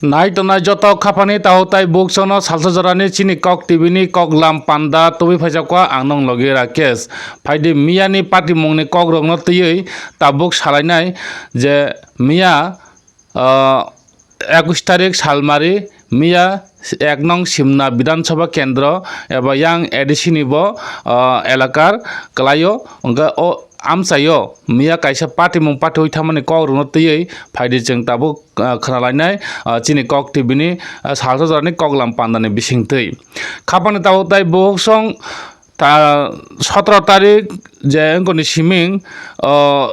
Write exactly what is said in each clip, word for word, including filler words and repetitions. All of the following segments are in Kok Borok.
Nai tongnai joto khapani tahu tai bukchokno salsa jorani chini Kok T V ni kok lam panda tubui phaijakha ang nong logi Rakesh. Phaidi miyani patimungni kokrokno twiwi tabuk salainai je miya, ah, ekush tarik salmari miya ek nong Simna Bidhan Sabha Kendro eba yang A D C ni bo, ah, elakar kwlaio, hwnkhe o amchaio miya kaisa patimung patiwi thamani kokrokno twiwi phaidi chwng tabuk, ah, khwnalainai, ah, chini Kok T V ni, ah, salsa jorani koklam pandani bisingtwi. Khapangni tabuk tai buhuk song ta sotoro tarik je wngkoni siming, ah,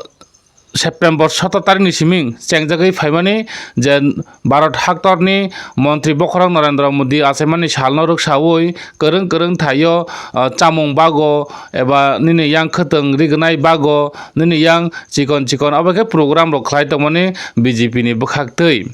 September sotoro tarikni siming chengjagwi phaimani je Bharat haktorni montri bokhorok Narendra Modi achaimani salno rwksaui kwrwng kwrwng thaio, ah, chamung bago eba nini yang khwtwng rignai bago nini yang chikon chikon abo khe program rok khlai tongmani B J P ni bwkhaktwi.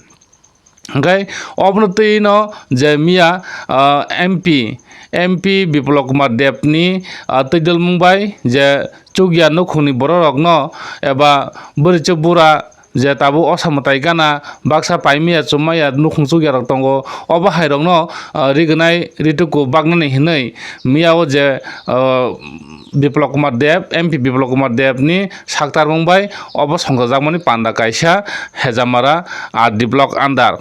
Hwnkhe obono twi no je miya, ah, M P, M P Biplab Kumar Deb ni, ah, twidulmung bai je chukya nukhungni borok rokno eba bwrwichwk bura je tabuk osa mwtai gana baksa paimaya chumaya nukhung chukya rok tongo, obo hai rokno, ah, rignai rituku baknani hinwi miya o je, ah, Biplab Kumar Deb, M P Biplab Kumar Deb ni saktarmung bai obo songchajakmani panda kaisa Hejamara R D block under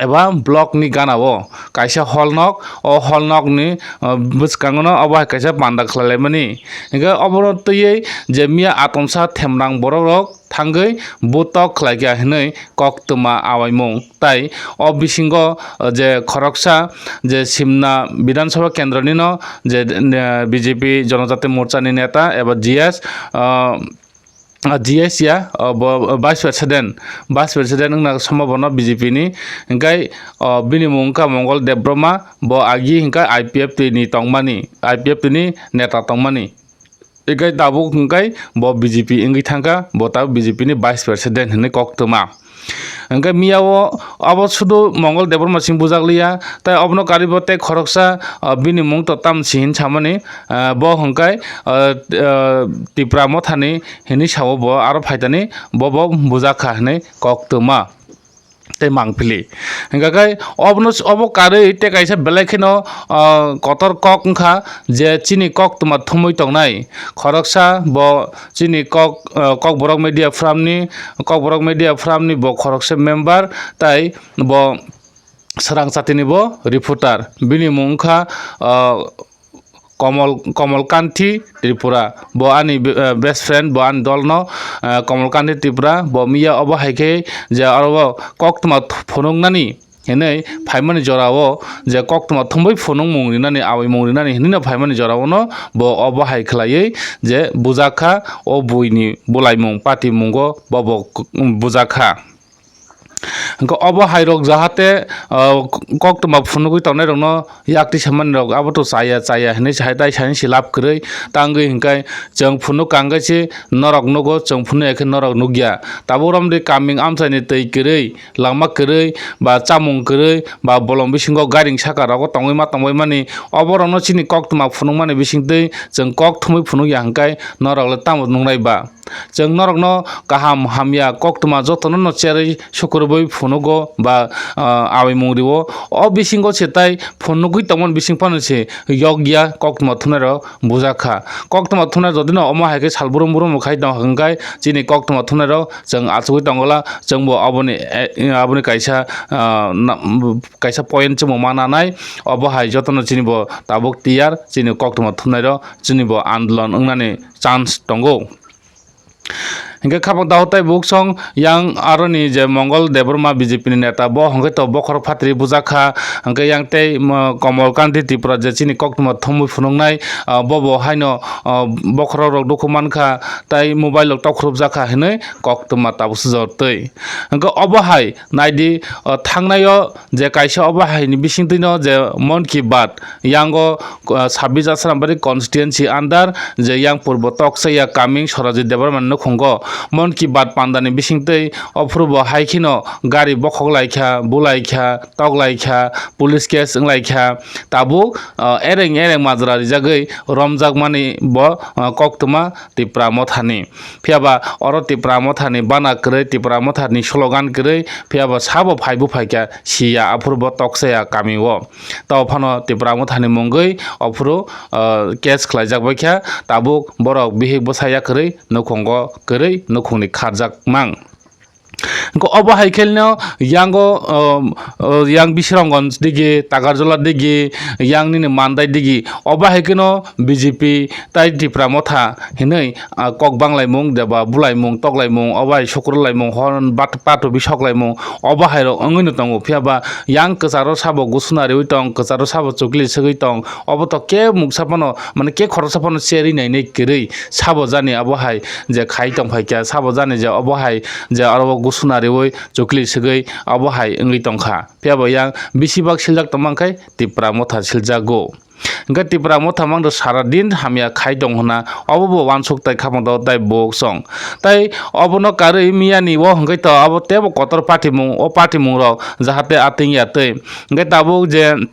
eba block ni gana o kaisa hall nok, o hall nok ni, ah, bwskango no obo hai kaisa panda khlai laimani. Hingkhe obono twiwi je miya atomsa themrang borok rok thangwi butok khlaikha hinwi koktwma awaimung. Tai o bisingo, ah, je khoroksa je Simna Bidhan Sabha Kendro nino je, eh, B J P Jonojati Morcha ni neta eba G S, ah, ah, G S ya, ah, bo, ah, Vice President, Vice President wngna sombobo no B J P ni. Hingkhe, ah, bini mung wngkha Mongol Debbarma, bo agi hingkhe I P F T ni tongmani, I P F T ni neta tongmani. Hingkhe tabuk hingkhe bo B J P wngwi thangkha, bo tabuk B J P ni Vice President hinwi koktwma. Hingkhe miya o abo sudu Mongol Debbarma sing bujak liya, tai obono karwi bo tei khoroksa, ah, bini mung to tam si hin samani, ah, bo hwnkhe, ah, ah, Tipra Mothani hinwi sao bo aro phaitani bo bo bujak kha hinwi koktwma tei mangpili. Hingkhe obono, obo karwi tei kaisa belai kheno, ah, kotor kok wngkha je chini koktwma thumwi tongnai khoroksa bo chini kok, ah, Kokborok Media Forum ni, Kokborok Media Forum ni bo khoroksa member tai bo Srang Chati ni bo reporter. Bini mung wngkha, ah, Komol, Komol Kanthi Tripura. Bo ani be-, ah, best friend, bo ani dol no, ah, Komol Kanthi Tripura. Bo miya obo hai khe je aro bo koktwma th-, phunuknani hinwi phaimani jora o je koktwma thumwi phunukmung rinani, awaimung rinani hinwi no phaimani jora o no bo obo hai khlaiwi je bujak kha, o bui ni bulaimung patimungo bo bo k-, bujak kha. Hwnkhe obo hai rok jahate, ah, koktwma phunugwi tongnai rokno yakti samani rok abo to chaya chaya hinwi sai tai sani se lab kwrwi tangwi hwnkhe chwng phunuk kangkhe se norok nugo, chwng phunuk ya khe norok nukya. Tabuk romdi kaming amchaini twi kwrwi, lama kwrwi, ba chamung kwrwi, ba bolong bisingo gairing saka rogo tongwi ma tongbai mani, obo rokno chini koktwma phunukmani bisingtwi chwng kok thumwi phunukya hwnkhe norok le tamo nuknai ba? Chwng norokno kaham hamya koktwma jotono no cherwi sukurubui phunugo ba, ah, awaimung rio. O bisingo se tai phunugwi tongmani bising phano se yokya koktwma thumnairok bujak kha. Koktwma thumnai jodi no omo hai khe sal brum brum khai tong hwnkhe chini koktwma thumnairok chwng achugwi tongola chwngbo aboni, eh, aboni kaisa, ah, na-, kaisa point chwngbo ma nanai. Obo hai jotono chini bo tabuk tiyar chini koktwma thumnairok chini bo andolon wngnani chance tongo. Hingke khabang dahotai buksong yang aroni je Mongol Debbarma B J P ni neta, bo hingke to bokhorok phatri bujak kha, hingke yang tei, mo, Komol Kanti Tripura je chini koktwma thumwi phunuknai, ah, bo bo haino, ah, bokhorok rok dukhu mankha, tai mobile rok tokhorop jak kha hinwi koktwma tabuk sujak twi. Hingke obo hai naidi, ah, thangnaio je kaisa obo haini bisingtwino je Mon Ki Baat, yango, ah, sabbish Asrambari constituency under je yang purbo toksa ya kaming Sorajit Debbarma ni nukhungo Mon Ki Baat pandani bisingtwi ophuru bo hai kheno gari bokhok lai kha, bulai kha, tok lai kha, police case wng lai kha. Tabuk, ah, ereng ereng majra rijagwi romjakmani bo, ah, koktwma Tipra Mothani. Phiya ba oro Tipra Mothani bana kwrwi, Tipra Mothani slogan kwrwi, phiya ba sabo phai buphai kha siya, aphuru bo toksa ya kami o. Tao phano Tipra Mothani mungwi ophuru, ah, case khlaijak bai kha, tabuk borok bihik bwsa ya kwrwi nukhungo kwrwi nukhungni kharjak mang. Hwnkhe obo hai khe no yango, um, uh, yang Bisramganj digi, Takarjala digi, yang nini Mandai digi, obo hai khe no B J P tai Tipra Motha hinwi, ah, kok banglaimung, deba bulaimung, toklaimung, obo hai sukrulaimung, hor bat-, patubi soklaimung, obo hai rok wngwi no tongo. Phiya ba yang kwcharo sabo gusuna riwi tong, kwcharo sabo chukli swgwi tong, obo to khe muksa phano, mane khe khoroksa phano cherwi nainai kwrwi sabo jani obo hai je khai tong phai kha, sabo jani je obo hai je aro gusuna riwi chukli swgwi obo hai wngwi tong kha. Phiya bo yang bisi bak siljak tongma khe Tipra Motha siljago. Hwnkhe Tipra Motha mangno sara din hamya khai tong hwnna obo bo uansuk tai khamung tao tai buk song. Tai obono karwi miyani o hwnkhe to abo teibo kotor patimung, o patimung rok jahate ating ya twi. Hwnkhe tabuk je,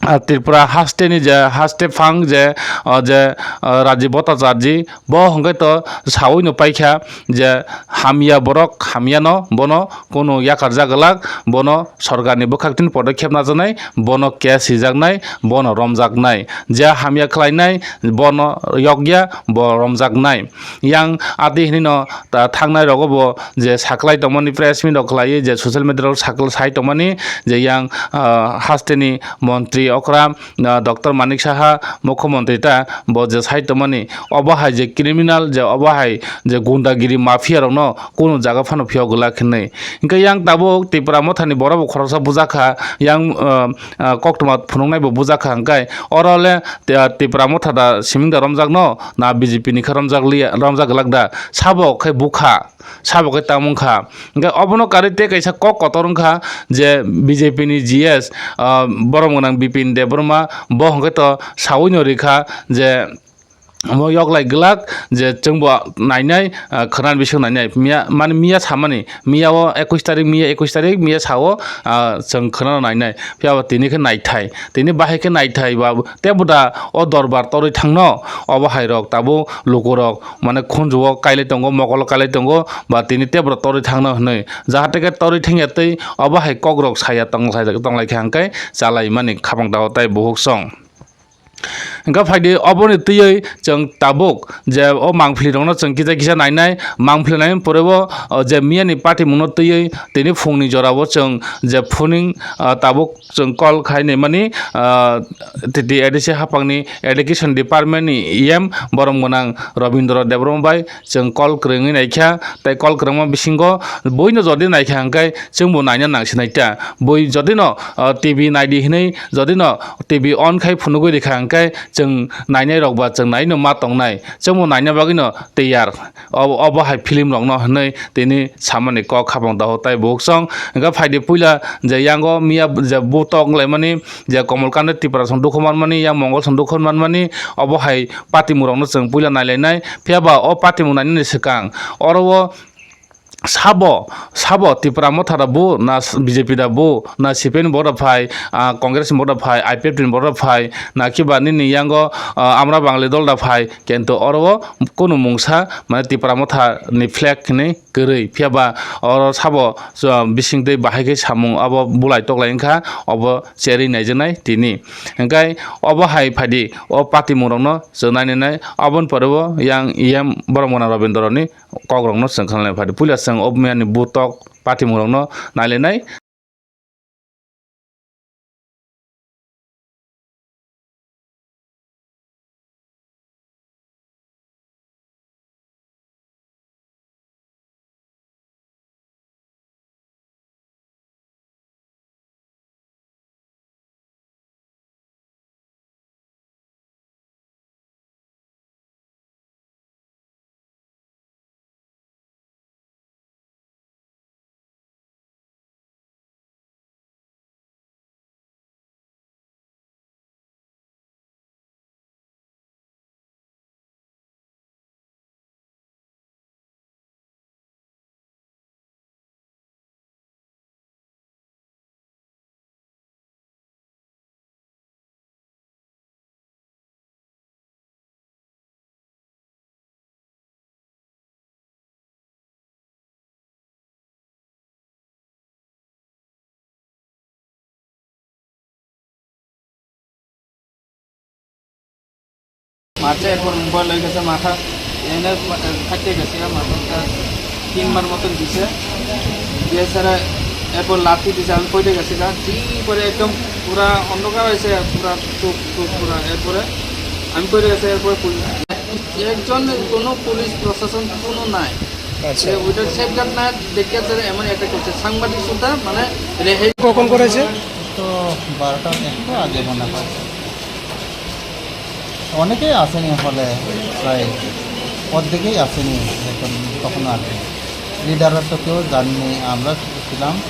ah, Tripura hasteni je haste phang je, o je, ah, Rajiv Bhattacharjee bo hwnkhe to saui no paikha je hamya borok hamya no bono kunu yakarjak glak, bono sorkarni bwkhak tini podokkhep najaknai, bono case hijaknai, bono romjaknai. Je hamya khlainai, bono yokya, bo romjaknai. Yang adi hinino ta-, thangnai rogo bo je saklai tongmani, press meet rok khlaiwi je social media rok sakl-, sai tongmani je yang, ah, hasteni montri okra, ah, Doctor Manik Saha, mukhyamantri ta bo je sai tongmani, obo hai je criminal, je obo hai je gundagiri mafia rokno kunu jaga phano phiyok glak hinwi. Hwnkhe yang tabuk Tipra Mothani borok bo khoroksa bujak kha, yang, ah, ah, koktwma phunuknai bo bujak kha, hwnkhe oro le Ti-, Tipra Motha da siming da romjak no, na B J P ni khe romjak liya, romjak glak da, sabo khe bukha, sabo khe tamo wngkha. Hwnkhe obono karwi tei kaisa kok kotor wngkha je B J P ni G S, ah, borom gwnang Bipin Debbarma bo hwnkhe to saui no rikha je, omo yoklai glak je chwngbo nainai, ah, khwnani bising nainai. Miya, mani miya samani, miya o ekush tarik, miya ekush tarik, miya sao, ah, chwng khwnano nainai. Phiya bo tini khe naithai, tini bahai khe naithai ba tebo da o dorbar torwi thangno, obo hai rok tabuk lukurok mane khunju o kailai tongo, mokolo kailai tongo, ba tini tebo rok torwi thangno hinwi. Jahate khe torwi thangya tei obo hai kok rok saya tong-, tonglai kha hwnkhe chalai mani khabang dao tai buhuk song. Hwnkhe phaidi oboni twiwi chwng tabuk je o mangpili rokno chwng kisa kisa nainai, mangpili naimani pore o, o, je miyani patimungno twiwi tini phungni jorao chwng je phuning, ah, tabuk chwng call khai naimani, ah, T T A D C haphangni education department ni E M borom gwnang Robindra Debbarma bai chwng call kwrwngwi naikha, tei call kwrwngma bisingo buino jodi naikha hwnkhe chwngbo naina nangsinai ta. Bui jodino, ah, T V naidi hinwi jodino T V on khai phunugwi rikha hwnkhe chwng nainai rok ba chwng naino ma tongnai, chwngbo naina bagwino tiyar. Obo, obo hai film rokno hinwi tini samani kok khabang daho tai buhuk song. Hwnkhe phaidi puila je yango miya je butok wnglaimani, je Komolkant Tripura song dukhu manmani, yang Mongol song dukhu manmani, obo hai patimung rokno chwng puila nailainai. Phiya ba o patimung nainani swkang oro o sabo, sabo Tipra Motha da bu, na B J P da bu, na C P M ni bo da phai, ah, Congress ni bo da phai, I P F T ni bo da phai, na kiba nini yango, ah, Amra Bangali dol da phai, kintu oro o kunu mungsa mane Tipra Motha ni flag hinwi kwrwi. Phiya ba oro sabo, ah, bising twi bahai khe samung abo bulai toklai wngkha, obo cherwi naijaknai tini. Hwnkhe obo hai phaidi o patimung rokno chwng nainai nai, aboni pore o yang E M borom gwnang Robindra ni kok rokno chwng khna lai phaidi. Puila chwng o miyani butok patimung rokno nailainai. মারছে, এরপর মোবাইল হয়ে গেছে, মাথা এনে ফাটিয়ে গেছে, মাথাটা তিনবার মতন দিছে। দিয়ে স্যার এরপর লাথি দিছে, আমি পড়ে গেছি গা। ঠিক করে একদম পুরা অন্ধকার হয়েছে, পুরা চোখ চোখ পুরা। এরপরে আমি পড়ে গেছি, এরপরে পুলিশ, একজন কোনো পুলিশ প্রশাসন কোনো নাই। আচ্ছা। ওইটার সেফগার্ড না দেখে স্যার এমন একটা করছে, সাংবাদিক সুদ্ধা মানে রেহাই। কখন করেছে? তো বারোটার একটু আগে মনে হয়। অনেকেই আসেনি হলে, প্রায় অর্ধেকেই আসেনি এখন, তখনও আর কি। লিডাররা তো কেউ জাননি, আমরা শুধু ছিলাম।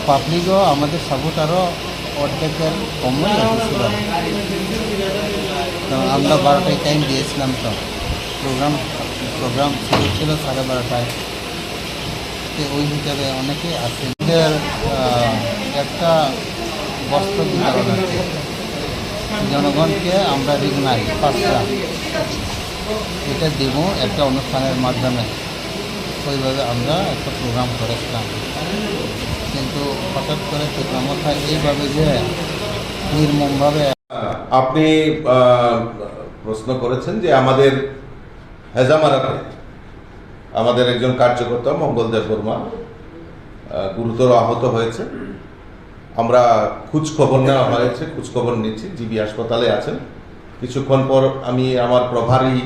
পাবলিকও আমাদের সাপোর্টারও অর্ধেকের কমই এসেছিল। তো আমরা বারোটায় টাইম দিয়েছিলাম, তো প্রোগ্রাম প্রোগ্রাম শুরু ছিল সাড়ে বারোটায়। তো ওই হিসাবে অনেকেই আছে। এদের, আহ, একটা বস্ত্র বিতরণ আছে জনগণকে, আমরা ঋণ নাই পাঁচটা, এটা দিব একটা অনুষ্ঠানের মাধ্যমে। ওইভাবে আমরা একটা প্রোগ্রাম করেছিলাম, কিন্তু হঠাৎ করে পিতামাতায় এইভাবে যে নির্মমভাবে আপনি, আহ, প্রশ্ন করেছেন যে আমাদের হেজামারাতে আমাদের একজন কার্যকর্তা মঙ্গল দেববর্মা, আহ, গুরুতর আহত হয়েছে। আমরা খোঁজ খবর নেওয়া হয়েছে, খোঁজ খবর নিচ্ছি, জিবি হাসপাতালে আছেন। কিছুক্ষণ পর আমি আমার প্রভারী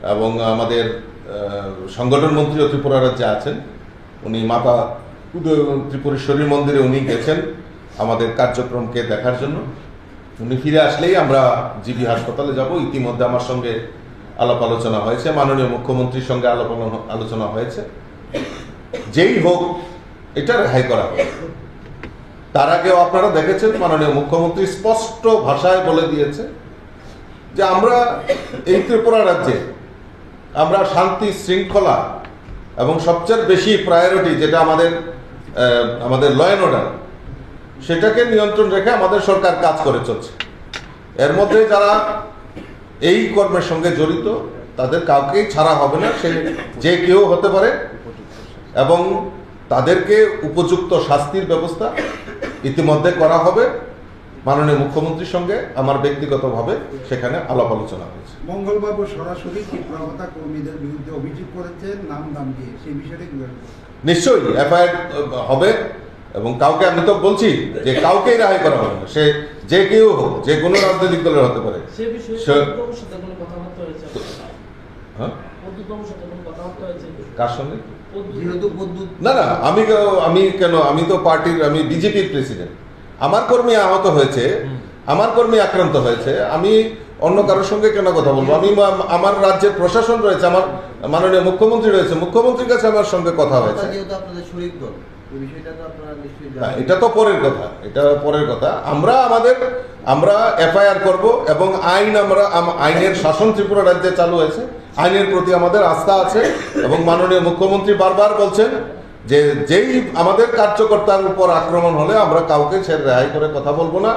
এবং আমাদের, আহ, সংগঠন মন্ত্রীও ত্রিপুরা রাজ্যে আছেন, উনি মাতা উদয় ত্রিপুরেশ্বরী মন্দিরে উনি গেছেন আমাদের কার্যক্রমকে দেখার জন্য। উনি ফিরে আসলেই আমরা জিবি হাসপাতালে যাব। ইতিমধ্যে আমার সঙ্গে আলাপ আলোচনা হয়েছে, মাননীয় মুখ্যমন্ত্রীর সঙ্গে আলাপ আলো-, আলোচনা হয়েছে। যেই হোক, এটা রেহাই করা হোক। তার আগেও আপনারা দেখেছেন, মাননীয় মুখ্যমন্ত্রী স্পষ্ট ভাষায় বলে দিয়েছে যে আমরা এই ত্রিপুরা রাজ্যে আমরা শান্তি শৃঙ্খলা এবং সবচেয়ে বেশি প্রায়োরিটি যেটা আমাদের, আহ, আমাদের ল অ্যান্ড অর্ডার, সেটাকে নিয়ন্ত্রণ রেখে আমাদের সরকার কাজ করে চলছে। এর মধ্যে যারা এই কর্মের সঙ্গে জড়িত, তাদের কাউকেই ছাড়া হবে না, সে যে কেউ হতে পারে, এবং তাদেরকে উপযুক্ত শাস্তির ব্যবস্থা ইতিমধ্যে করা হবে। মাননীয় মুখ্যমন্ত্রীর সঙ্গে আমার ব্যক্তিগতভাবে সেখানে আলাপ আলোচনা হয়েছে। মঙ্গলবাবু সরাসরি তীব্রতা কর্মীদের বিরুদ্ধে অভিযোগ করেছেন নাম দাম দিয়ে, সেই বিষয়টা কি বলবেন? নিশ্চয়ই এফআইআর হবে, এবং কাউকে, আমি তো বলছি যে কাউকেই রেহাই করা হবে না, সে যে কেউ হোক, যে কোনো রাজনৈতিক দলের হতে পারে। সে বিষয়ে সে- পদ্মবাবুর সাথে কোনো কথাবার্তা হয়েছে আপনার? হ্যাঁ? পদ্মবাবুর সাথে কোনো কথাবার্তা হয়েছে? কার সঙ্গে? পদ্ম- যেহেতু পদ্ম- না, না, আমি কে-, আমি কেন, আমি তো পার্টির, আমি বিজেপির প্রেসিডেন্ট। আমার কর্মী আহত হয়েছে, হুম। আমার কর্মী আক্রান্ত হয়েছে, আমি অন্য কারোর সঙ্গে কেন কথা বলবো? আমি মা-, আমার রাজ্যের প্রশাসন রয়েছে, আমার মাননীয় মুখ্যমন্ত্রী রয়েছে, মুখ্যমন্ত্রীর কাছে আমার সঙ্গে কথা হয়েছে। যেহেতু আপনাদের শরিক দল, এই বিষয়টা তো আপনারা নিশ্চয়ই না, জানেন। এটা তো পরের কথা, এটা পরের কথা। আমরা আমাদের, আমরা এফআইআর করব এবং আইন, আমরা আম-, আইনের শাসন ত্রিপুরা রাজ্যে চালু হয়েছে, আইনের প্রতি আমাদের আস্থা আছে এবং মাননীয় মুখ্যমন্ত্রী বারবার বলছেন যে যেই আমাদের কার্যকর্তার উপর আক্রমণ হলে আমরা কাউকে ছেড়ে রেহাই করে কথা বলবো না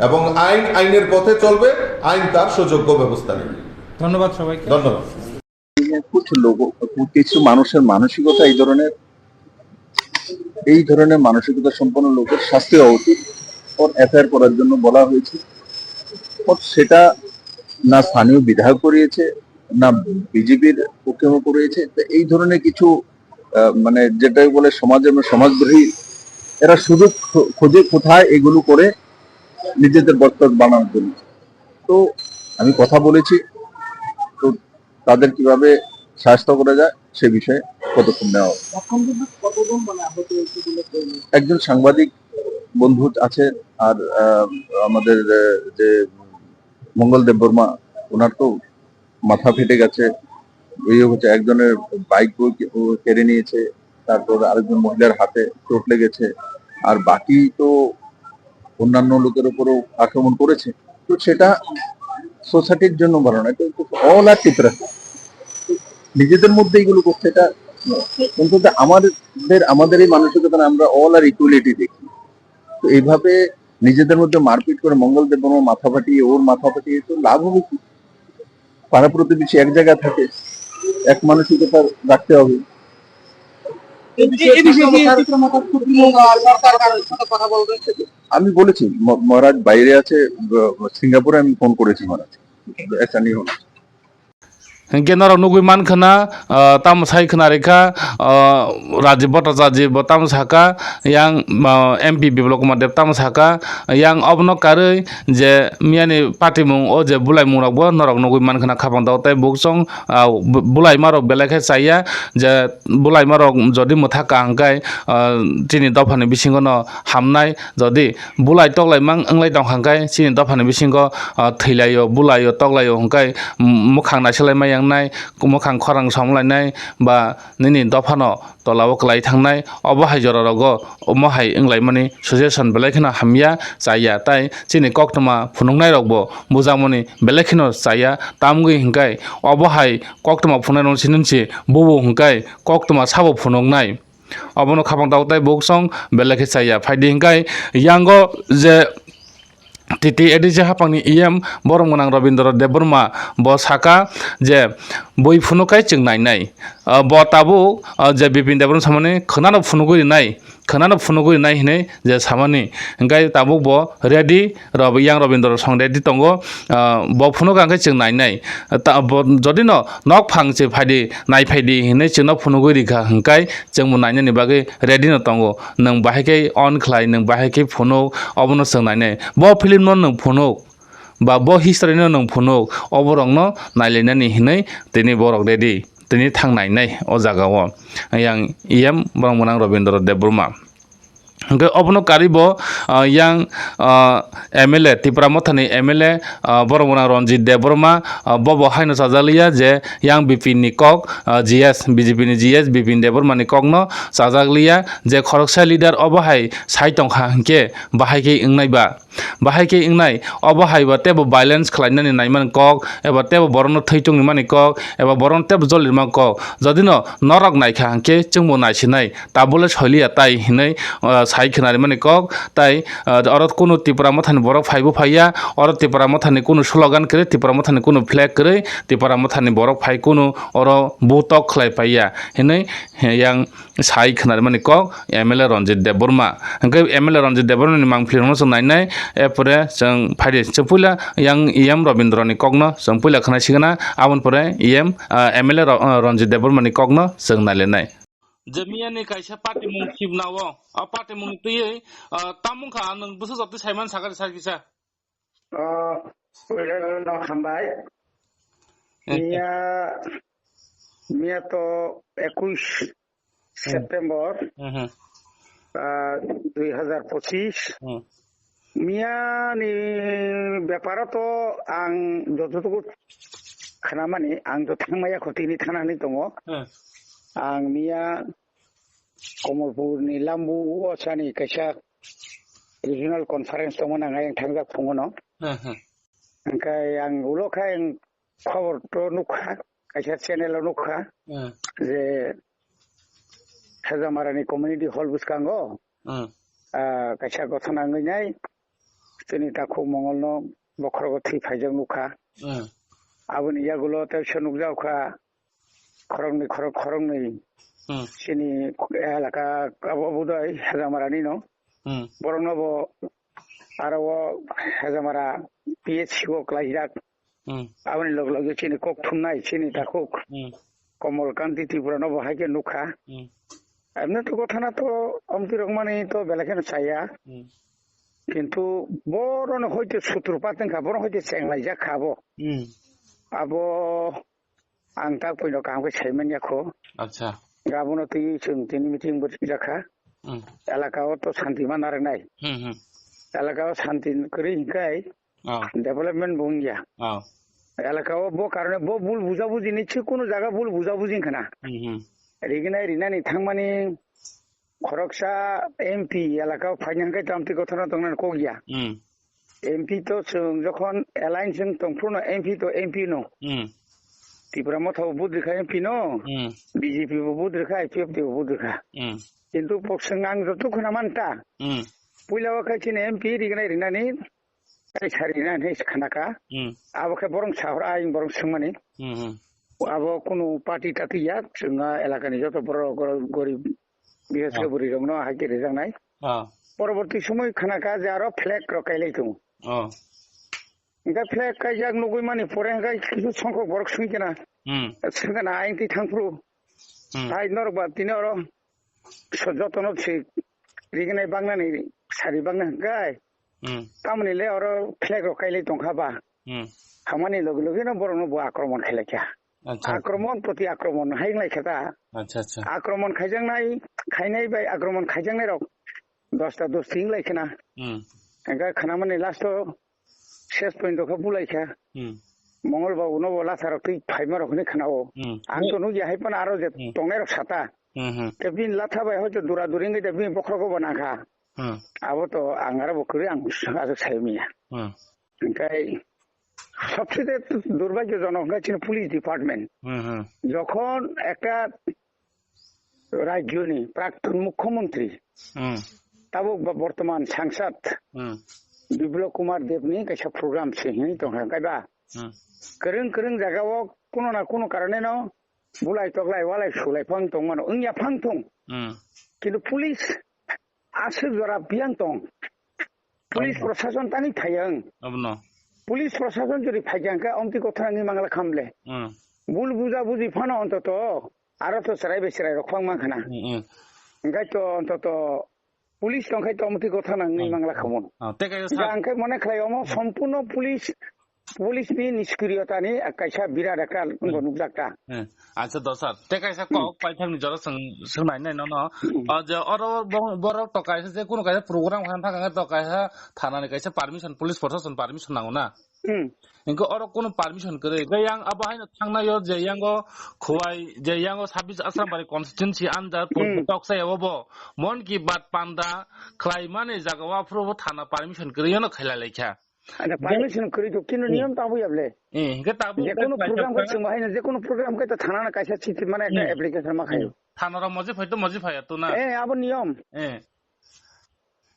এবং আইন আইনের পথে চলবে, আইন তার সুযোগ্য ব্যবস্থা নেবে। ধন্যবাদ সবাইকে। ধন্যবাদ। কিছু লোক, কিছু মানুষের মানসিকতা এই ধরনের, এই ধরনের মানসিকতা সম্পন্ন লোকের শাস্তি হওয়া উচিত। ওর এফআইআর করার জন্য বলা হয়েছে, ওর সেটা না স্থানীয় বিধায়ক করিয়েছে, না বিজেপির পক্ষে করিয়েছে। তো এই ধরনের কিছু, আহ, মানে যেটাই বলে সমাজে, মানে সমাজদ্রোহী, এরা সুযোগ খো-, খোঁজে কোথায় এগুলো করে নিজেদের বস্তাদ বানানোর জন্য। তো আমি কথা বলেছি, তো তাদের কিভাবে সাহায্য করা যায় সে বিষয়ে পদক্ষেপ নেওয়া হবে। এখন পর্যন্ত কতজন মানে আহত হয়েছে বলে কেউ নেই? একজন সাংবাদিক বন্ধু আছে, আর, আহ, আমাদের, আহ, যে মঙ্গল দেববর্মা, ওনার তো মাথা ফেটে গেছে, ইয়ে হচ্ছে, একজনের বাইক ও কে-, ও কেড়ে নিয়েছে, তারপর আরেকজন মহিলার হাতে চোট লেগেছে, আর বাকি তো অন্যান্য লোকের উপরও আক্রমণ করেছে। তো সেটা সোসাইটির জন্য ভালো না, এটা অল আর টিপ্রাস। নিজেদের মধ্যে এগুলো করছে, এটা অন্তত আমাদের, আমাদের এই মানসিকতা না, আমরা অল আর ইকুয়ালিটি দেখি। তো এইভাবে নিজেদের মধ্যে মারপিট করে মঙ্গল দেববর্মার মাথা ফাটিয়ে, ওর মাথা ফাটিয়ে তো লাভ হবে কি? পাড়া প্রতিবেশী এক জায়গায় থাকে, এক মানসিকতা রাখতে হবে। এই বিষয়ে এই বিষয়ে কি ত্রিপুরা মোর্চার সুপ্রিমো বা সরকার কারোর সাথে কথা বলবে? আমি বলেছি, ম-, মহারাজ বাইরে আছে, ব-, সিঙ্গাপুরে আমি ফোন করেছি মহারাজ। Esa ni hono. Hinkhe norok nugwi mankha na, ah, tamo sai khna rikha, ah, Rajiv Bhattacharya bo tamo saka, yang, ah, M P Biplab Kumar Deb tamo saka, yang obono karwi je miyani patimung o je bulaimung rokbo norok nugwi mankha na khapang dago tei buksong, ah, bu-, bulaima rok belai khe chaya je bulaima rok jodi mwthak ka hwnkhe, ah, chini dophani bisingo no hamnai, jodi bulai toklai mang wnglai tongkha hwnkhe chini dophani bisingo, ah, thwilaio, bulaio, toklaio hwnkhe, mm, mwkhang naisolai ma yangnai, mwkhang khorang somlainai ba nini dophano tolao kwlai thangnai, obo hai jora rogo omo hai wnglaimani suggestion belai kheno hamya chaya, tai chini koktwma phunuknai rokbo bujakmani belai kheno chaya, tamgwi hwnkhe obo hai koktwma phunuknai rok sinimsi bubu hwnkhe koktwma sabo phunuknai. Obono khapang tabuk tai buksong belai khe chaya. Phaidi hwnkhe yango je T T A D C haphangni E M borom gwnang Robindra Debbarma bo saka je bui phunuk kai chwng nainai. Ah, bo tabuk, ah, je Bipin Debbarma samani khwnano phunugwi rinai, khwnano phunugwi rinai hinwi je samani. Hwnkhe tabuk bo ready, Rob-, yang Robindra song ready tongo. Ah, bo phunuk ang khe chwng nainai. Ta-, bo jodi no nok phang se phaidi, nai phaidi hinwi chwngno phunugwi rikha hwnkhe chwngbo nainani bagwi ready no tongo. Nwng bahai khe on khlai, nwng bahai khe phunuk, obono chwng nainai. Bo film no nwng phunuk, ba bo history no nwng phunuk, oborokno nailainani hinwi tini borok ready, tini thang nainai o jagao. Yang E M borom gwnang Robindra Debbarma. Hwnkhe obono karwi bo, ah, yang, ah, M L A, Tipra Mothani M L A, ah, borom gwnang Ranjit Debbarma, ah, bobo haino chajakliya je yang B P ni kok, ah, G S, B J P ni G S, Bipin Debbarma ni kokno chajakliya je khoroksa leader obo hai sai tongkha hwnkhe bahai khe wngnai ba. Bahai khe wngnai, obo hai ba teibo violence khlainani naimani kok, eba teibo borokno thwi tongrimani kok, eba borokno teibo jolirma kok. Jodi no norok naikha hwnkhe chwngbo naisinai, tabole soiliya tai hinwi, ah, sai khwnarimani kok, tai, ah, oro kunu Tipra Mothani borok phaibo phaiya, oro Tipra Mothani kunu slogan kwrwi, Tipra Mothani kunu flag kwrwi, Tipra Mothani borok phai kunu oro butok khlai paiya hinwi yang sai khwnarimani kok M L A Ranjit Debbarma. Hwnkhe M L A Ranjit Debbarma ni mangpili rokno chwng nainai, epore chwng phaidi chwng puila yang E M Robindra ni kokno chwng puila khwnai sigana, aboni pore E M, ah, M L A Ro-, ah, Ranjit Debbarma ni kokno chwng nailainai. Je miyani kaisa patimung sibnao, a patimung twiwi, ah, tamung kha nwng bwswk jotwi saiman sakha sakisa. Ah, puila no hambai. Miya, miya to ekush September, Mhm. ah, dui hazar pochis. Hmm. Miya ni beparo to ang jototuku khnamani, ang to thangmaya kho tini thanani tongo. Hmm. Ang miya Komolpur ni Lambu o sani kaisa regional conference tongmani ang ayang thangjak phungono. Hmm, hmm. Hwnkhe ang ulo khe ang khobor to nukha, kaisa channel o nukha Hmm. je Hejamara ni community hall bwskango, Hmm. ah, kaisa gothona wngwi nai chini takhuk Mongol no bokhorogo thwi phaijak nukha. Hmm. Aboni yagulo teisa nukjak kha khoroknwi, khorok-, khoroknwi Hmm. chini elaka abo budai Hejamara ni no. Hmm. Borokno bo aro o Hejamara P H C o klaijak. Hmm. Aboni log loge chini kok thumnai, chini takhuk Hmm. Komol Kanti Tripura no bo hai khe nukha. Hmm. Emne to gothana to omti rok mani to belai kheno chaya. Hmm. Kintu borok no hoite sutru pateng kha, borok hoite chenglai jak kha bo. Hmm. Abo ang tak puino kaham khe sai man ya kho. Acha. Abono twi chwng tini meeting bo jakha. Hmm. Elaka o to santi ma narwknai. Hmm, hmm. Elaka o santi kwrwi hinkhai Oh. Development bo wngya. Oh. Elaka o bo karone bo bul bujabuji ni chi kunu jaga bul bujabuji wngkha na. Hmm, hmm. Riginai rinani thangmani khoroksa M P elaka o phaina hwnkhe tamtwi gothorno tongnani kok ya. Hmm. M P to chwng jokhon alliance wng tongphruno M P to M P no. Hmm. Tipra Motha bo vote rikha M P no. Hmm. B J P bo vote rikha, I P F T bo vote rikha. Hmm. Kintu bo chwng ang joto khna manta. Hmm. Puila o khe chini M P rignai rinani, tei sari rinani hinwi khnaka. Hmm. Abo khe borok sahor aying borok swngmani. Hmm, hmm. Abo kunu party tati ya, chwng elakani joto borok gorib, bises khe bwrwi rokno hai khe rijaknai. Ah. Poroborti somoi khnaka je aro flag rok kailai tongo. Oh. Hingke flag kaijak nugui mani pore hingke kisu songkok borok swngkhe na. Hmm. Swngkhe na ayang twi thangphuru. Hmm. Tai norok ba tini oro so jotono se rignai bangnani sari bangna hingke. Hmm. Tamoni le oro flag rok kailai tongkha ba. Hmm. Hamani logi logi no borok no bo akromon khailai kha. Acha, acha. Akromon proti akromon hai wng lai kha ta. Acha, acha. Akromon khaijaknai, khainai bai akromon khaijaknai rok dosta dosti wng lai khna. Hmm. Hingke khnamani last o ses point rok khe bulai kha. Hmm. Mongol ba uno bo latha rok twi phaima rok hinwi khna o. Hmm. Ang to nugya hai phano aro je Hmm. tongnai rok sata. Hmm, hmm. Te bini latha bai hoito dura duri wngwi de bini bokhorok bo nang kha. Hmm. Abo to ang aro bo kwrwi ang aswk sai manya. Hmm. Hingke sobse de durbhagyojonok hingke chini police department. Hmm, hmm. Jokhon ekta rajyoni praktun mukhyamantri, Hmm. tabuk ba bortoman sangsad Hmm. Biplab Kumar Debni kaisa program se hinwi tongkha, hingke ba Hmm. kwrwng kwrwng jagao kuno na kuno karoneno bulai toklai walai sulai phang tongmano wngya phang thung. Hmm. Kintu police aswk jora biyang tong. Police Obo. Prosason tani phayang. Abono. Police prosason jodi phaikha hingke omtwi kothana wngwi mangla khamle. Hmm. Bul buja buji phano ontoto aro to chwrai bai chwrai rok phang mankha na. Hmm, hmm. Hingke to ontoto police tongkhai to omtwi kothana wngwi Hmm. mangla khamun. Ah, te kaisa Hingke sa- ang khe mone khlai omo Hmm. sompurno police Police ni niskriyo tani kaisa birat ekta Hmm. nukjak ta. Hmm. Acha, dosa. Te kaisa Hmm. kok paithak ni jora swng, swng nai nai nono. Hmm. O je oro bo-, borok to kaisa je kuno kaisa program khan thang khe to kaisa thana ni kaisa permission, police protection permission nango na. Hmm. Hingke oro kuno permission kwrwi. Hingke yang abo haino thangnaio je yango Khowai, je yango sabis Asrambari constituency under Hmm. Toksa yabo bo Mon Ki Baat panda khlaimani jaga o aphuru bo thana permission kwrwi no khailai laikha. Ada permission kwrwi to, kintu Hmm. niyom tabuk ya ble. Eh, hingke tabuk Je kunu program khe chwng bahai na, je kunu program khe to thana na kaisa chithi mane ekta Hmm. application ma khayo. Hmm. Thana rok moji phai to moji phai ya to na. Eh, abo niyom. Eh.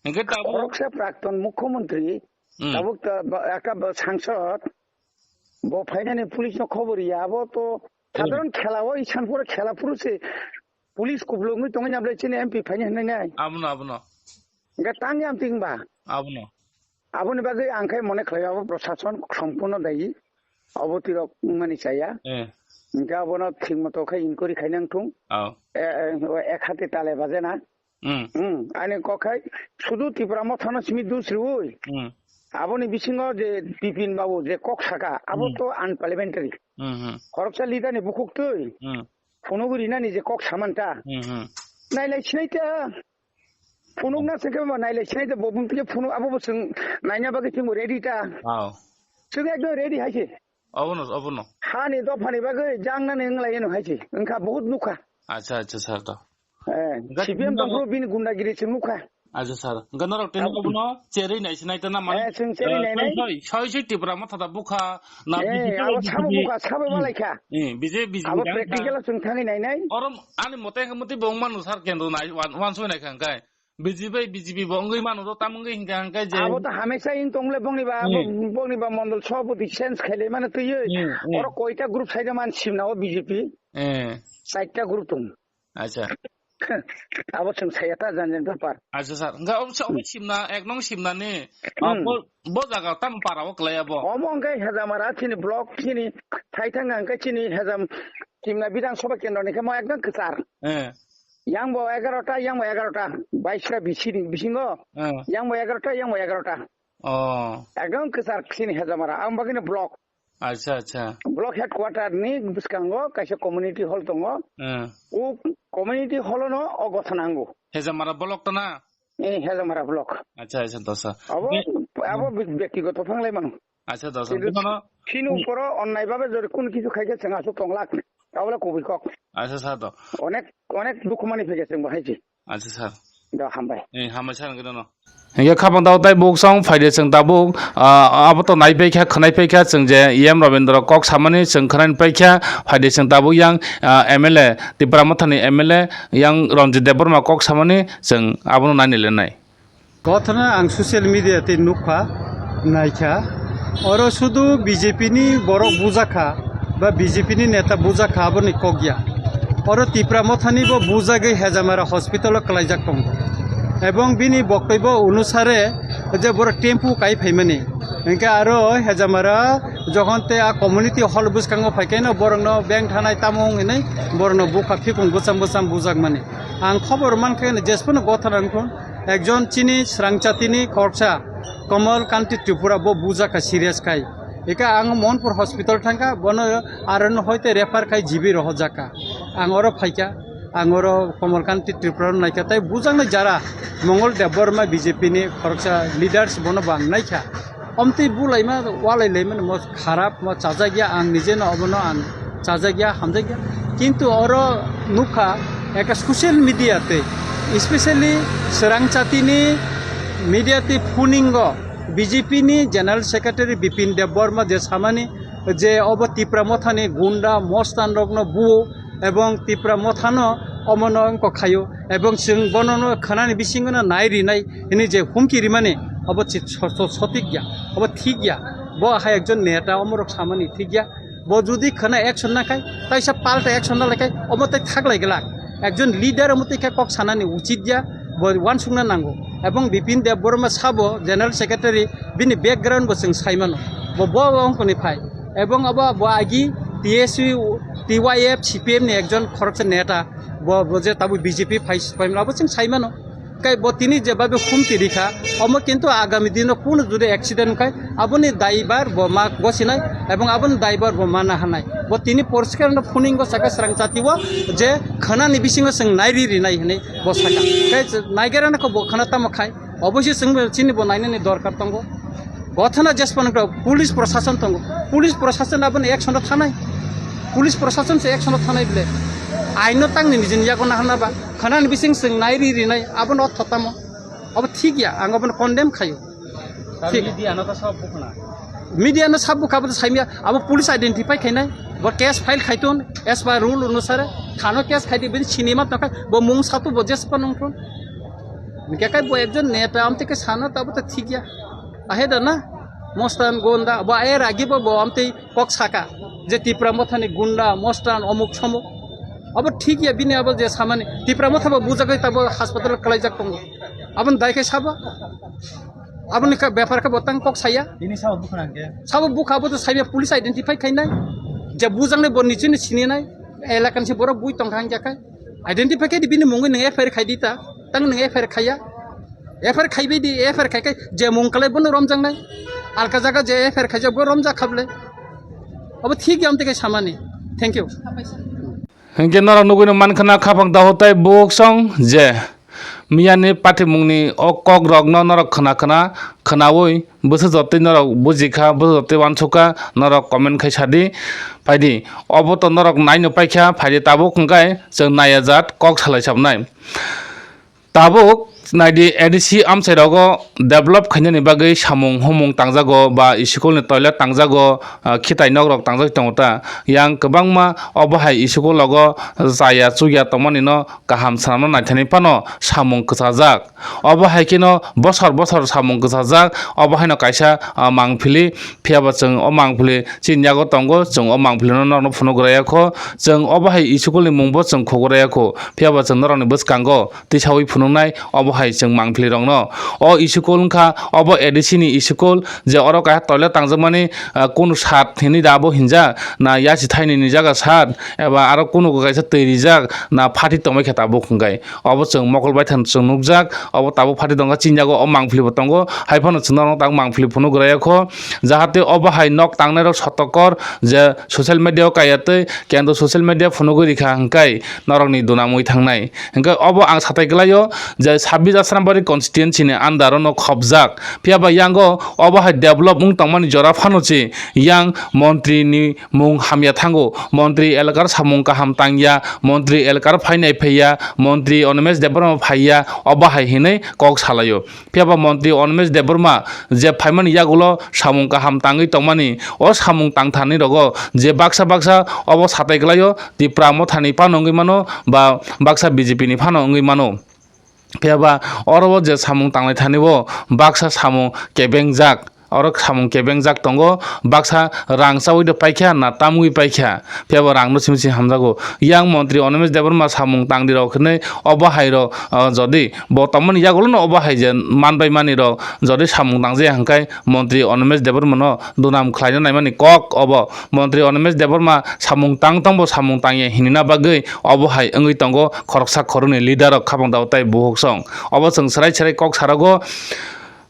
Hingke tabuk Khoroksa prakton mukhyamantri, Hmm. tabuk ta ba-, ekta ba-, sangsad, bo phainani police no khobor ya, abo to Hmm. sadharon khela o, isan pore khela phuru se police kublungwi tongwi na ble chini M P phaini hinwi nai. Abono, abono. Hingke tang ya amting ba. Abono. Aboni bagwi ang khe mone khlai abo prosason sompurno dayi. Abo tirok wngmani chaya. Eh. Hingke abono thik moto khe inquiry khainang thung. Oh. Eh, eh, ek hati tale baje na. Hmm. Hmm, ani kok hai sudu Tipra Mothano simi dus riui. Hmm. Aboni bisingo je Bipin Babu je kok saka, abo Hmm. to unparliamentary. Hmm, hmm. Khoroksa leader ni bukhuk twi. Hmm. Phunugwi rinani je kok samanta. Hmm, hmm. Nailai sinai ta. Phunuk na sengke ma nailai sinai ta, bo bumtike phunuk abo bo chwng naina bagwi chwng ready ta. Wow. Chwng ekdom ready hai se. Obono, obono. Hani dophani bagwi jangnani wnglaino hai se. Wngkha, bahut nukha. Acha, acha, sir, to. Eh, Ga-, C P M ga- tongphuru bini gundagiri chwng nukha. Acha, sir. Ga norok tini Abo- obono cherwi nai sinai ta na mani? Eh, chwng cherwi Eh, nai nai. Soi, soi, soi Tipra Motha da bukha, na Eh, B J P, abo sabo B J P. Bukha, sabo Hmm. Balai kha. Eh, B J P, B J P Abo da practical o chwng thangwi nai nai. Oro ani mote hwnkhe mwtwi bo wng manu sir kendro nai, wan-, wansoi nai kha hwnkhe. B J P, B J P bo wngwi manu do tam wngwi hwnkhe hwnkhe je Abo to hamesa in tongle bongni ba, abo Hmm. bongni ba mondol sabhapati change khaile mane twiwi. Hmm, hmm. Oro koita group saida man simna o B J P. Eh. Chaita group tong. Acha. Abo chwng saya ta janjani bepar. Acha sir, hwnkhe obo se obo Hmm. simna, ek nong simna ni, Hmm. ah, bo, bo jaga tamo para o kwlai abo? Omo hwnkhe Hejamara chini block chini thaithang hwnkhe chini Hejam simna Bidhan Sabha Kendro ni khe mo ekdom kwchar. Eh. Yang bo egarota, yang bo egarota, baista bisi ni bisingo, Eh. Yang bo egarota, yang bo egarota. Oh. Ekdom kwchar chini Hejamara, ang bagwino block. Acha, acha. Block headquarter ni bwskango kaisa community hall tongo. Hmm. O community hall no o gotha nango. Hejamara block to na? Eh, Hejamara block. Acha, acha, dosa. Abo, Be- abo Hmm. bek-, bektigoto phanglai mano. Acha, dosa. Kintu Be mano chini Hmm. uporo onnai babe jodi kun kichu khaikhe chwng asuk tonglak. Abole kubui kok. Acha, sa to. Onek, onek dukhu mani phege chwng bahai chi. Acha, sir. Do hambai. Eh, hambai sir, hwnkhe nono. Hingke khapang tao tai buk song phaide chwng tabuk, ah, abo to nai paikha, khwnai paikha chwng je E M Rabindra kok samani chwng khwnai paikha, phaide chwng tabuk yang, ah, M L A, Tipra Mothani M L A yang Ranjit Debbarma kok samani chwng abono naini lenai. Kothana ang social media tei nukha, naikha, oro sudu B J P ni borok bujakha, ba B J P ni neta bujakha aboni kok ya. Oro Tipra Mothani bo bujagwi Hejamara hospital o kwlaijak tongo. Ebong bini boktobyo onusare je borok tempo kai phaimani. Hingke aro Hejamara jokhon te a community hall bwskango phaikhe no borokno beng thanai tamo wng hinwi borokno bukha phikung bwcham bwcham bujakmani. Ang khobor mankhe no jesphano gothana wngkhu ekjon chini srangchatini khoroksa Kamal Kanti Tripura bo bujakha serious khai. Eka ang Mohanpur hospital thangkha, bono aro no hoite refer khai G B rohorjakha. Ang oro phaikha. Ang oro Kamal Kanti Tripura no naikha, tei bujaknai jara Mongol Debbarma B J P ni khoroksa leaders bono bo ang naikha. Omtwi bulaima, walai laimani mo kharap, mo chajakya, ang nije no obono ang chajakya, hamjakya. Kintu oro nukha ekta social media tei, especially Srangchatini media tei phuningo B J P ni General Secretary Bipin Debbarma je samani je obo Tipra Mothani gunda, mostan rokno buo, ebong Tipra Mothano omono wngkok khaio, ebong chwng bonono khwnani bisingono nai rinai hwnwi je humki rimani, obo chi-, so-, so-, sotik ya, obo thik ya. Bo hai ekjon neta omorok samani thik ya. Bo jodi khwna action na khai, taisa palta action na lai khai, omo tei thaklai glak. Ekjon leader omo tei khe kok sanani uchit ya, bo uansukna nango. Ebong Bipin Debbarma sabo General Secretary, bini background bo chwng sai mano. Bo, bo, bo wngkoni phai. Ebong abo bo agi T S U, T Y F, C P M ni ekjon khoroksa neta, bo, bo je tabuk B J P phai, phaimla bo chwng sai mano. Kai bo tini je babe humki rikha, omo kintu agami dino kunu jodi accident wngkhai, aboni daibar bo ma gosinai, ebong aboni daibar bo ma naharnai. Bo tini poriskar no phuningo saka srangchati o je khwnani bisingo chwng nairi rinai hinwi bo saka. Kai naigerana kho bo khwna tamo khai. Obosi chwng bo chini bo nainani dorkar tongo. Gothana jespan wngkha police prosason tongo. Police prosason aboni action o thanai. Police prosason se action o thanai bile. Aino tangni nijini yago naharna ba. Khwnani bising chwng nairi rinai abono ortho tamo. Obo thik ya, ang obono condemn khayo. Thik. Media no ta sab bukhna. Media no sab bukha bo saimya, abo police identify khainai. Bo case file khaiton, as per rule onusare. Thano case khaidi bini sinima tongkha, bo mung satu bo jespan wngthon. Hingke kai bo ekjon neta amtwi khe sana tabo ta thik ya. Ahe da na? Mostan gonda, bo ayer agi bo, bo amtwi kok saka. Je Tipra Mothani gunda, mostan, omuk somuk. Abo thik ya bini abo je samani. Tipra Motha bo bujagwi tabo hospital kwlaijak tongo. Aboni dai khe sabo? Aboni kha bepar khe bo tang kok saya? Bini sabo bukhna hingke? Sabo bukha abo to saya police identify khainai. Je bujaknai bo nichini sininai. Elakani se borok bui tongkha hingke kai. Identify khe di bini mungwi nang F I R khai di ta. Tang nang F I R khaiya. F I R khaibai di, F I R khai khai je mung kalai bono romjaknai. Alka jaga je F I R khaijak bo romjak khable. Abo thik ya amtwi khe samani. Thank you. Hingke norok nugui no mankha na khaphang daho tai buksong je miyani patimungni o kok rokno norok khna khna khnaui bwsajak tei norok bujikha, bwsajak tei uansukha, norok comment khai sadi. Phaidi, obo to norok naino paikha, phaidi tabuk hwnkhe chwng naiya jat kok salai sabnai. Tabuk naidi A D C amchai rogo develop khainani bagwi samung humung tangjago ba school ni toilet tangjago, ah, khitai nok rok tangjak tongo ta. Yang kwbangma obo hai school rogo chaya chukya tongmani no kaham swnamna naithani phano samung kwchajak. Obo hai kheno bosor bosor samung kwchajak, obo haino kaisa, ah, mangpili, phiya ba chwng o mangpili chini yago tongo, chwng o mangpili no norokno phunuk rwya kho, chwng obo hai school ni mung bo chwng khogorya kho, phiya ba chwng norokni bwskango tisaui phunuknai obo hai chwng mangpili rokno. O school wngkha obo A D C ni school, je oro kaisa toilet tangjakmani, ah, kunu sat hinwi da abo hinjak, na yachi thaini ni jaga sat, eba aro kunu kaisa twi rijak, na phathi tongbai khe tabuk hwnkhe. Obo chwng mokol baithang chwng nukjak, obo tabuk phathi tongkha, chini yago o mangpili bo tongo, hai phano chwng norok tabuk mangpili phunuk rwya kho, jahate obo hai nok tangnai rok sotokor je social media o kaiya tei kendo social media phunugwi rikha hwnkhe norokni dunamwi thangnai. Hwnkhe obo ang satai kwlaio je sabbish Asrambari constituency ni under o no khopjak, phiya ba yango obo hai develop wng tongmani jora phano se yang montri ni mung hamya thango, montri elakar samung kaham tangya, montri elakar phainai phaiya, montri Animesh Debbarma phaiya, obo hai hinwi kok salaio. Phiya ba montri Animesh Debbarma je phaimani yagulo samung kaham tangwi tongmani, o samung tangtharni rogo je baksa baksa obo satai kwlaio, Tipra Mothani phano wngwi mano ba baksa B J P ni phano wngwi mano. Phiya ba oro o je samung tanglai thani o baksa samung kebengjak. Oro samung kebengjak tongo, baksa rang chaui de paikha na tamwi paikha, phiyaba rangno simi simi hamjago. Yang montri Animesh Debbarma samung tangdi rok hinwi obo hairok, ah, jodi bo tongmani yagulono obo hai je manbai manirok jodi samung tangjaya hwnkhe montri Animesh Debbarmano dunam khlaina naimani kok obo. Montri Animesh Debbarma samung tang tongbo samung tangya hinina bagwi obo hai wngwi tongo khoroksa khoroknwi leader rok khapang dao tai buhuk song. Obo chwng serai serai kok sarogo.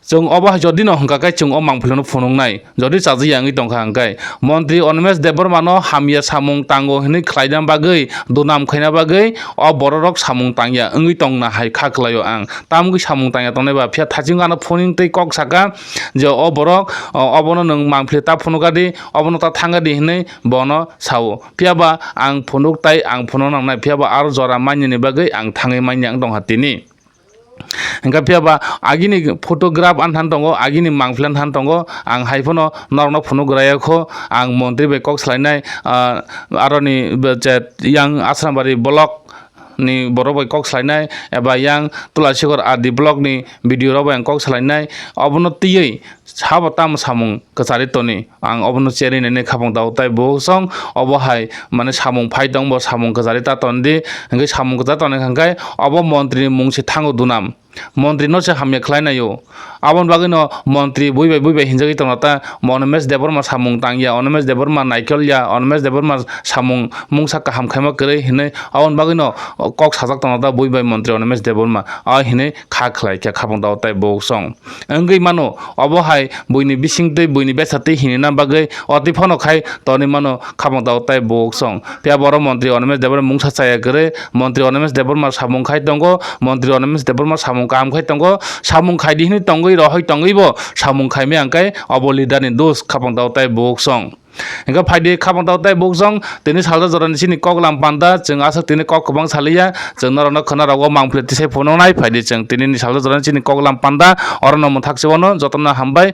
Chwng obo hai jodi no hwnkha khe chwng o mangpilino phunuknai. Jodi chajakya wngwi tongkha hwnkhe montri Animesh Debbarmano hamya samung tango hinwi khlaina bagwi, dunam khaina bagwi o bororok samung tangya wngwi tongna hai kha khlaio ang. Tamgwi samung tangya tongnai ba phiya thaching ano phuning tei kok saka je o borok, o, obono nwng mangpili ta phunukadi, obono ta thangadi hinwi bono sao. Phiyaba ang phunuk tai ang phunuk nangnai, phiyaba aro jora manyani bagwi ang thangwi manya wng tongkha tini. Hingkhe phiyaba agini photograph anthan tongo, agini mangpili anthan tongo, ang hai phano norokno phunuk rwya kho, ang montri bai kok salainai, ah, aroni be-, je yang Asrambari block ni borok bai kok salainai, eba yang Tulasikhor R D block ni B D O rok bai ang kok salainai, obono twiwi sabo tamo samung kwchari toni, ang obono cherwi nainai khapang dao tai buhuk song, obo hai mane samung phai tong bo samung kwchari ta tondi, hingke samung kwchari toni hingke obo montri ni mung se thango dunam, montri no se hamya khlai naio, aboni bagwi no montri bui bai bui bai hinjagwi tongna ta Animesh Debbarma samung tangya, Animesh Debbarma naikolya, Animesh Debbarma samung mungsa kaham khaima kwrwi hinwi aboni bagwi no kok sajak tongna ta bui bai montri Animesh Debbarma a hinwi kha khlai kha khapang dao tai buhuk song. Wngwi mano, obo hai buini bisingtwi, buini besatwi hinina bagwi otwi phano khai tonwi mano khapang dao tai buhuk song. Phiya borok montri Animesh Debbarma mungsa chaya kwrwi, montri Animesh Debbarma samung khai tongo, montri Animesh Debbarma samung kaham khai tongo, samung khaidi hinwi tongwi rohoi tongwibo samung khaimaya hwnkhe obo leader ni dos khapang dao tai buhuk song. Hingke phaidi khapang tao tai buksong tini salsa jorani chini kok lam panda, chwng aswk tini kok kwbang saliya, chwng norokno khwna rogo mangpili tisai phunuknai. Phaidi chwng tini ni salsa jorani chini kok lam panda, orono mwthak se wano jotono hambai.